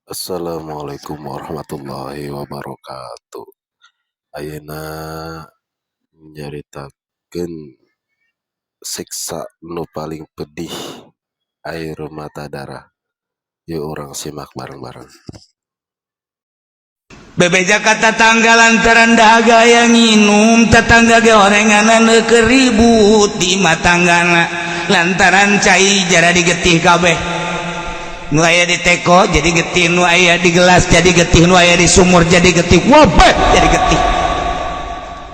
Assalamualaikum warahmatullahi wabarakatuh. Ayeuna nyaritakeun siksa nu paling pedih, air mata darah. Yuk, urang simak bareng-bareng. Bebeja ka tatangga lantaran dahaga aya nginum, tetangga ge orenganan keribut di matanggana lantaran cai jara digetih kabeh. Nu aya di teko jadi getih, nu aya di gelas jadi getih, nu aya di sumur jadi getih, wabah jadi getih.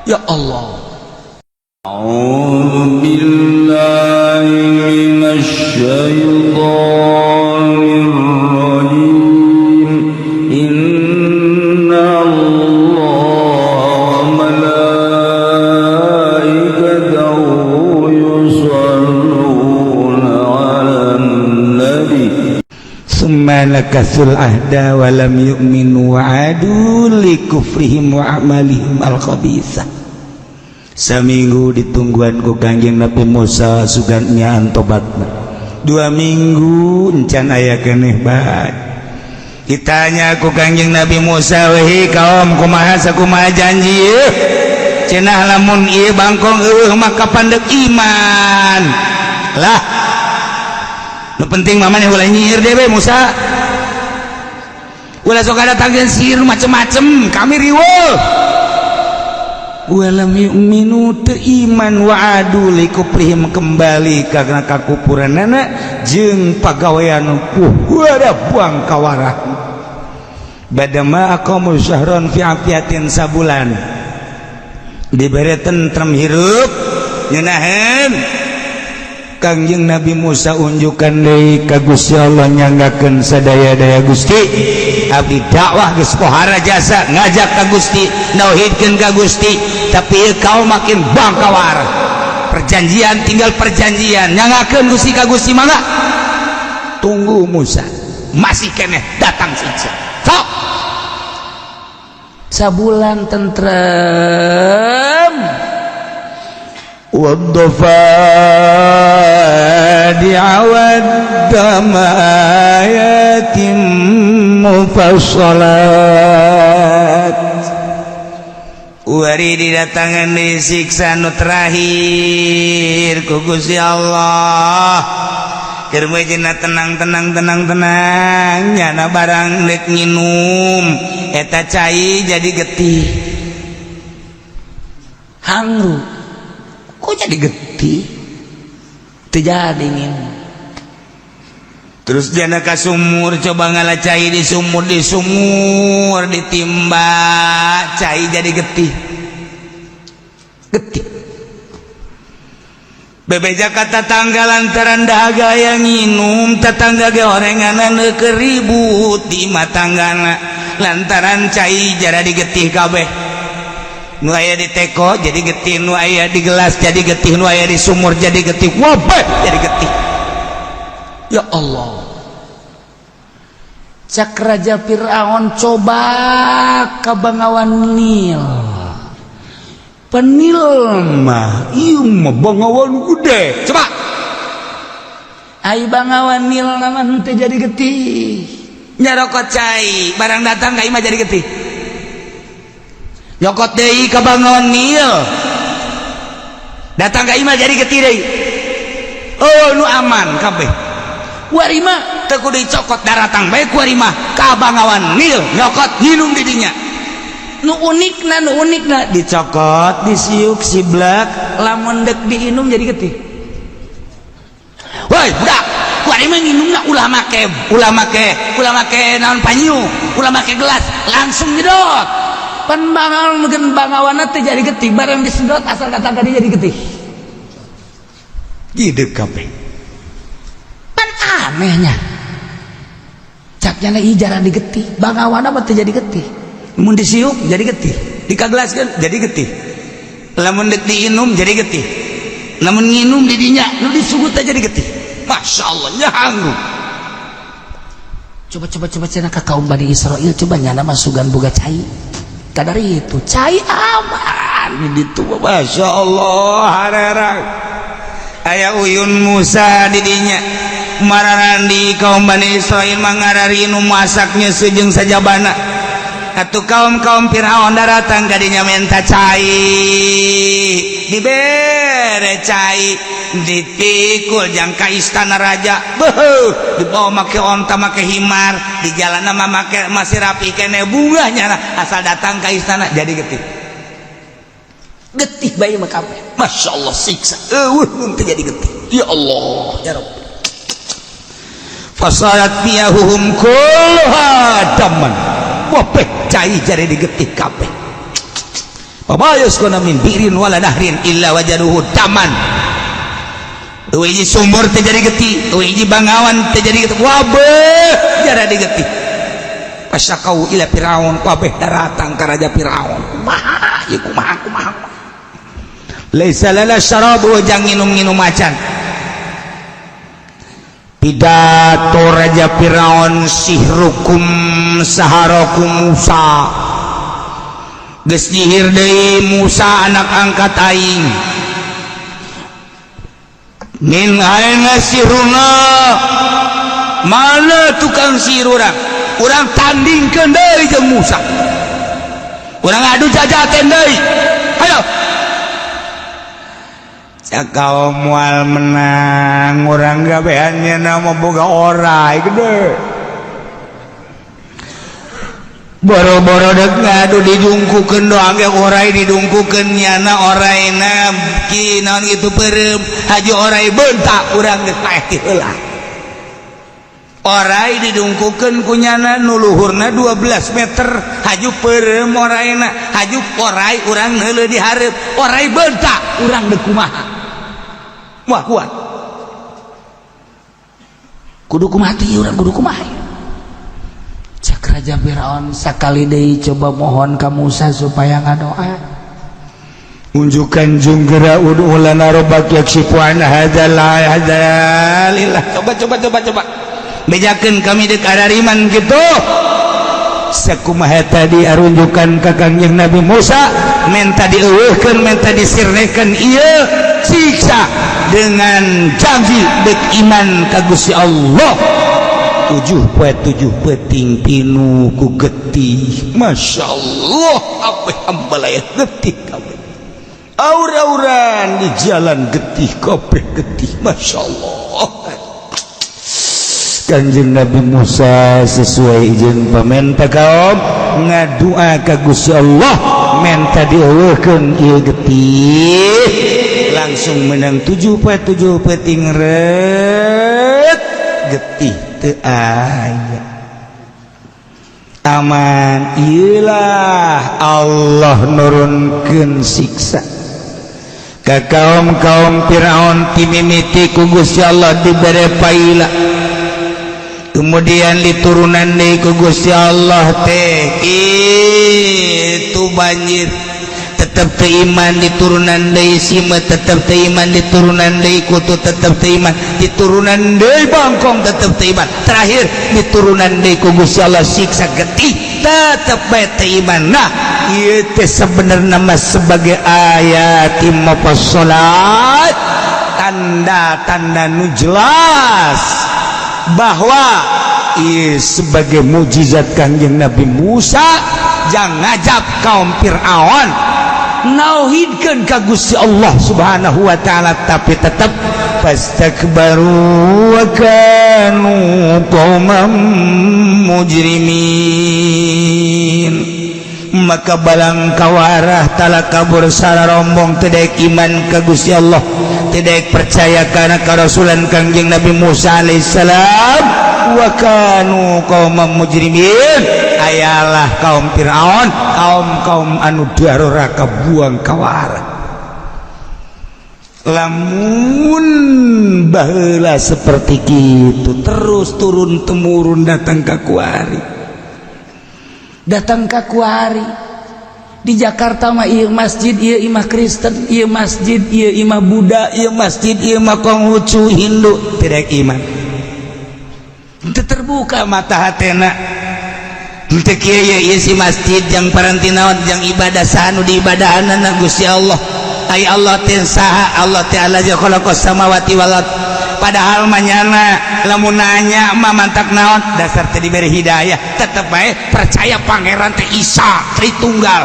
Ya Allah. أعوذ بالله من الشيطان الرجيم. إن الله وملائكته يصلون على النبي. ثم نكثوا العهد ولم يؤمنوا وعادوا لكفرهم وأعمالهم الخبيثة. Saminggu ditungguan ku Kangjeng Nabi Musa, sugan nyaan tobatna. 2 minggu encan aya keneh bae. Ditanya ku Kangjeng Nabi Musa, "Wehi kaum, kumaha sakumaha janji ieu? Cenah lamun ieu bangkong eueuh maka pandek iman lah. Nu penting mah maneh ulah nyihir dewe, Musa, ulah sok ada tanggen sihir macem-macem, kami riweuh." Walam yu'minu, teu iman, wa'adu likufrihim, kembali karena kakupuranana jeung pagawean ada buang kawarah. Badama aqamu syahron fi afiatin, sabulan dibere tentrem, hirup nyenaheun. Kangjeng Nabi Musa unjukan deui ka Gusti Allah, nyanggakeun sadaya-daya, "Gusti, abdi dakwah geus pohara jasa, ngajak ka Gusti, nauhidkeun ka Gusti, tapi ieu kaum makin bangkawar, perjanjian tinggal perjanjian. Nyanggakeun, Gusti, ka Gusti, mangga." Tunggu Musa, masih keneh datang siksa. Sok sabulan tentrem. والضفادع والدم آيات مفصلات. Wari didatangan disiksa nu terakhir ku Gusti Allah. Keur meujeuhna tenang, tenang, tenang, tenang, nyana barang dek nginum eta cai jadi getih. Hangru, kok jadi getih? Teu jadi nginum. Terus jana ka sumur, coba ngala cai di sumur, di sumur ditimba cai jadi getih, getih. Bebeja ka tatangga lantaran dahaga aya nginum, tetangga ge orenganan keribut di matanggana lantaran cai jara digetih kabeh. Nu aya di teko jadi getih, nu aya di gelas jadi getih, nu aya di sumur jadi getih, wabah jadi getih. Ya Allah. Cak Raja Fir'aun, coba ke Bangawan Nil. Penil mah ieu mah Bangawan gede. Coba. Ai Bangawan Nil nama henteu jadi getih. Nyarokot cai, barang datang ka imah jadi getih. Nyokot deui ka Bangawan Nil. Datang ka imah jadi getih deui. Oh, nu aman kabeh. Kuari mah teu kudu dicokot, daratang bae kuari mah ka Bangawan Nil, nyokot, nginum di dinya. Nu unikna, nu unikna, dicokot, disiuk siblak, lamun dek diinum jadi getih. Woi budak, kuari mah nginumna ulah make, ulah make, ulah make naon, panyu, ulah make gelas, langsung nyedot. Pan bangawan mungkin bangawanna teh jadi getih, barang disedot asal datang tadi jadi getih. Gitu kabeh. Pan anehnya. Caknya lagi jarang digetih, bangawana mah teu jadi getih. Mun disiuk jadi getih, dikagelaskeun jadi getih. Lamun deuk diinum jadi getih. Lamun nginum di dinya nu disugut jadi getih. Masya Allah, nyanggu. Coba, coba, coba, cenah ka kaum Bani Israel, coba nyana masukan boga cai. Kadar itu cai aman di ditu. Masya Allah, harerang. Aya uyun Musa di dinya. Mararandi kaum Bani Israil mangarari nu masaknya sejeng sajabana. Atuh kaum-kaum Fir'aun daratang kadinya menta cai, dibere cai, dipikul jang ka istana raja. Beuh, dibawa make onta, make himar, di jalan mah make masih rapi kene bungahnya. Nah, asal datang ke istana jadi getih, getih bayi mah kabeh. Masya Allah, siksa eueuh mun teu jadi getih. Ya Allah, ya Rabb. Fasarat miyahuhum kulluha daman. Wapeh cai jadi digetih kabeh. Wama yusqauna min bi'rin wala nahrin illa wajaduhu daman. Eueuh hiji sumur teh jadi getih, eueuh hiji bangawan teh jadi getih, wabeh jara digetih. Fasyakau ila Firaun, wabeh daratang ka raja Firaun. Kumaha ieu, kumaha, kumaha? Laisa lana syarabu, jang nginum-nginum macan. Pidato Raja Firaun, sihrukum saharakum Musa. Geus nyihir deui Musa anak angkat aing. Min aina sihruna? Mana tukang sihir urang? Urang tandingkeun deui jeung Musa, urang adu jajaten deui, hayo. Cak kaum, moal menang urang, gabeannya nama boga orai gede. Boro-boro dek ngadu, didungkukeun doang ge orai, didungkukeun nyana oraina ki naon gitu, peureum haju orai bentak, urang geus paeh ti heula. Orai didungkukeun ku nyana nu luhurna 12 meter, haju peureum oraina, haju orai urang neuleuh di hareup, orai bentak, urang deuk kumaha? Wah, kuat. Kudu kumaha teh urang, kudu kumaha? Cak Raja Firaun, sakali deui coba mohon ka Musa supaya ngadoa, unjukan junggera, ud'u lana rabbak yakshifu an hadzal hadzalillah. Coba, coba, coba, coba bejakeun kami dek arariman gitu. Sakumaha tadi arunjukan ka Kangjeng Nabi Musa, menta dieuweuhkeun, menta disirnekeun ieu siksa dengan janji dek iman ka Gusti Allah. 7 poe 7 peting pinu ku getih. Masya Allah, apa hambalaya getih kabeh, aur-auran di jalan getih kabeh, getih. Masya Allah. Kanjeng Nabi Musa sesuai izin pamenta kaum ngadua ka Gusti Allah, menta dieuweuhkeun ieu getih, langsung menang 7 poe 7 peting ret getih teu aya, aman. Iyalah, Allah nurunkeun siksa ka kaum-kaum Firaun. Timimiti ku Gusti Allah dibere paila, kemudian diturunan deui ku Gusti Allah teh itu banjir, tetep teu iman. Diturunan deui simeut, tetep teu iman. Diturunan deui kutu, tetep teu iman. Diturunan deui bangkong, tetep teu iman. Terakhir diturunan deui ku Gusti Allah siksa getih, tetep bae teu iman. Nah, ieu teh sebenarnya mah sebagai ayat mufassalat, tanda-tanda nu jelas bahwa ieu sebagai mujizat Kangjeng Nabi Musa jang ngajab kaum Fir'aun nauhidkeun ka Gusti Allah Subhanahu wa taala, tapi tetap fastakbaru wa kanu qauman mujrimin. Maka balang kawarah tala kabur sararombong, tidak iman ka Gusti Allah, tidak percaya karena kerasulan Kangjeng Nabi Musa alaihissalam. Wa kanu qauman mujrimin, ayalah kaum Fir'aun kaum kaum anu daruraka buang kawara. Lamun baheula seperti gitu terus turun temurun datang ke kuari, datang ke kuari di Jakarta mah ieu masjid ieu imah Kristen, ieu masjid ieu imah Buddha, ieu masjid ieu imah Konghucu, Hindu, tidak iman. Teu terbuka mata hatena. Teu kieu ieu si masjid jang paranti naon, jang ibadah, saha nu diibadahanana? Gusti Allah. Ay Allah teh saha? Allah teh allazi khalaqas samawati wal ard. Padahal manyana lamun nanya mah mantak naon, dasar teh diberi hidayah, tetep bae percaya Pangeran teh Isa Tritunggal.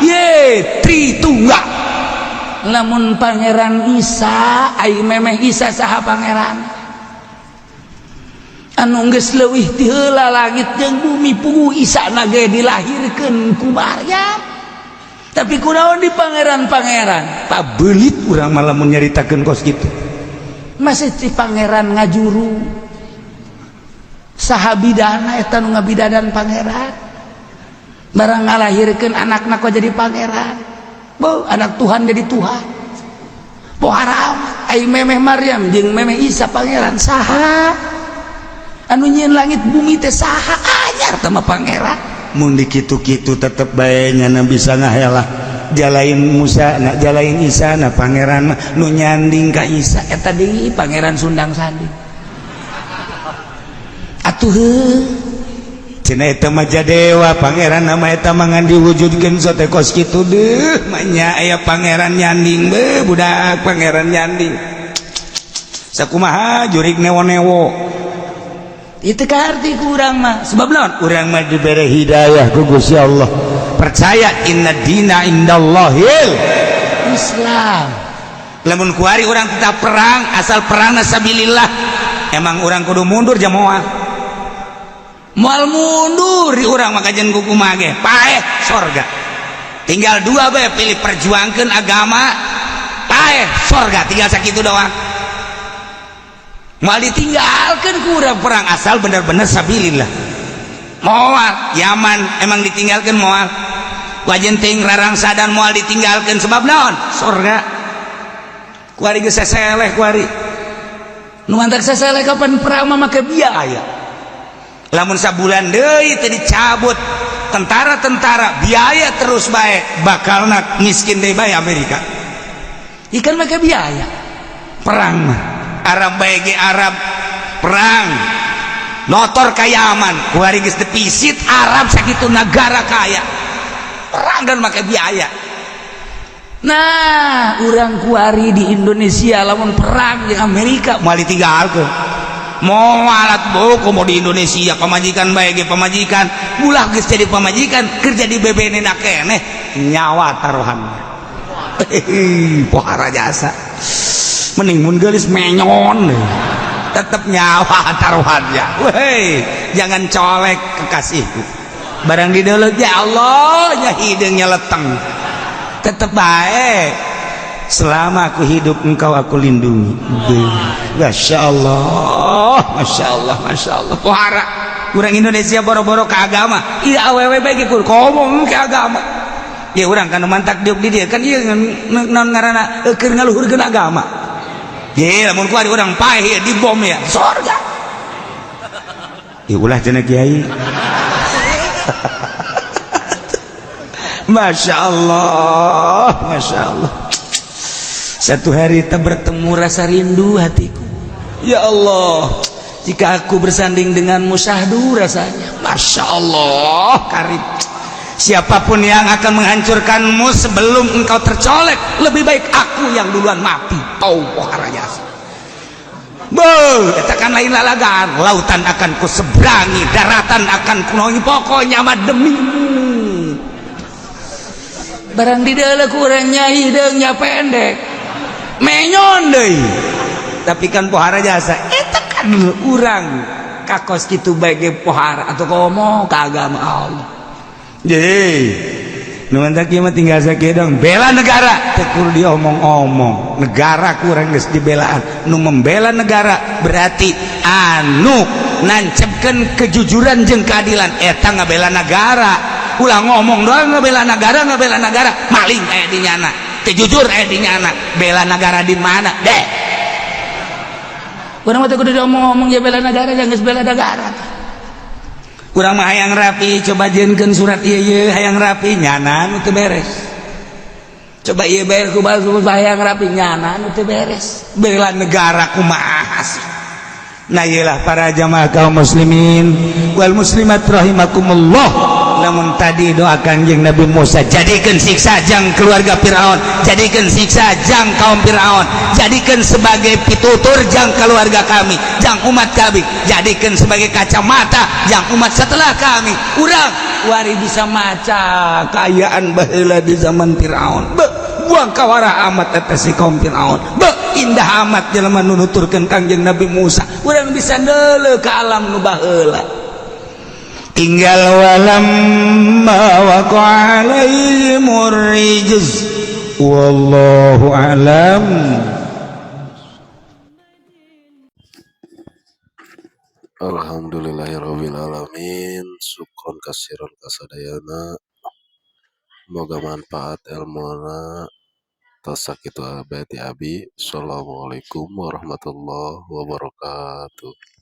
Ye, Tritunggal. Lamun Pangeran Isa, ai memeh Isa saha pangeran? Anu geus leuwih ti heula langit jeung bumi, puguh Isa na ge dilahirkeun ku Maryam. Tapi kunaon di pangeran-pangeran? Pabelit urang malah mun nyaritakeun kos kitu. Masih ti pangeran ngajuru. Saha bidana eta nu ngabidadan pangeran? Barang ngalahirkeun anakna kok jadi pangeran. Beuh, anak Tuhan jadi Tuhan. Pohara amat. Ai memeh Maryam jeung memeh Isa pangeran saha? Anu nyieun langit bumi teh saha? Anyar teh mah pangeran. Mun dikitu-kitu tetep bae nyana bisa ngahela. Jalain Musa na jalain Isa na pangeran mah nu nyanding ka Isa eta deui pangeran Sundang Sanding. Atuh heuh. Cenah eta mah jadewa pangeran nama eta mah ngan diwujudkeun sote kos kitu deuh mah aya pangeran nyanding beuh budak pangeran nyanding. Sakumaha jurig newo-newo. Itu kaharti ku urang mah, sebab naon? Urang mah dibere hidayah ku Gusti Allah, percaya inna dina indallahil Islam. Lamun kuari urang tetap perang, asal perang sabilillah. Emang urang kudu mundur jamoah, moal mundur di urang mah kajian kuku mage paeh sorga. Tinggal dua bae, pilih perjuangkeun agama, paeh sorga, tinggal sakitu doang. Moal ditinggalkan kurang perang asal bener-bener sabilillah. Moal Yaman emang ditinggalkan, moal wajenting rarang sadan moal ditinggalkan, sebab naon? Sorga. Kuari geus seseleh, kuari nu mantak seseleh kapan perang mah make biaya. Lamun sabulan deui teu dicabut tentara-tentara, biaya terus bae, bakalna miskin deui bae Amerika. Ikan make biaya perang mah. Arab bae ge, Arab perang notor ka Yaman, kuari geus defisit Arab sakitu negara kaya perang dan make biaya. Nah, urang kuari di Indonesia lamun perang di Amerika moal ditinggalkeun, mau alat buku mau di Indonesia pamajikan bae ge pamajikan ulah geus jadi pamajikan kerja di BBN na keneh nyawa taruhannya. Pohara jasa, mending mun geulis menyon tetep nyawa taruhannya. Weh, jangan colek kekasihku, barang di deuleut ya Allah nya hideungnya leteng, tetep baik. Selama aku hidup engkau aku lindungi. Masya Allah, Masya Allah, Masya Allah. Pohara urang Indonesia boro-boro ke agama, iya awewe bae ge ngomong ke agama ya. Urang kan mantak diuk di dia kan ieu naon ngaranna keur ngaluhurkeun agama. Ye, lamun kuari urang paeh di bom ya sorga. Ieu ulah cenah kiai. Masya Allah, Masya Allah. Satu hari kita bertemu, rasa rindu hatiku. Ya Allah, jika aku bersanding denganmu syahdu rasanya. Masya Allah, karib. Siapapun yang akan menghancurkanmu sebelum engkau tercolek, lebih baik aku yang duluan mati. Allah rajasa. Beuh, eta kan lain lalagan. Lautan akan ku seberangi, daratan akan ku nongi, pokoknya mah demimu. Barang di dalam kurang nyai hideungnya pendek menyon deui, tapi kan pohara jasa eta kan urang kakos kitu bae ge pohara atau komo ka agama Allah. Ye, nu mantak ieu mah tinggal sakieu dong, bela negara teu kudu diomong-omong, negara kurang geus dibelaan. Nu membela negara berarti anu nancepkeun kejujuran jeung keadilan, eta ngabela negara. Ulah ngomong doang ngebela negara, ngebela negara, maling eh di nyana, teu jujur eh di nyana, bela negara di mana deh? Urang mah teu kudu diomong-omong ya bela negara, jangan geus bela negara. Urang mah hayang rapi, coba jieunkeun surat ieu ieu hayang rapi, nyana nu teu beres. Coba ieu beres ku hayang rapi, nyana nu teu beres. Bela negara kumaha sih? Nah, iyalah para jamaah kaum muslimin wal muslimat rahimakumullah. Lamun tadi doa Kanjeng Nabi Musa, jadikan siksa jang keluarga Fir'aun, jadikan siksa jang kaum Fir'aun, jadikan sebagai pitutur jang keluarga kami, jang umat kami, jadikan sebagai kacamata jang umat setelah kami. Urang wari bisa maca kaayaan baheula di zaman Fir'aun. Be, buang kawara amat eta si kaum Fir'aun. Be, indah amat jelema nu nuturkeun Kangjeng Nabi Musa. Urang bisa neuleuh ka alam nu baheula. Tinggal walamma waqa alaihimur rijz, wallahu a'lam. Alhamdulillahirabbil alamin. Syukron kasiron kasadayana. Moga manfaat ilmuna. Tos sakitu bae ti abi. Assalamualaikum warahmatullahi wabarakatuh.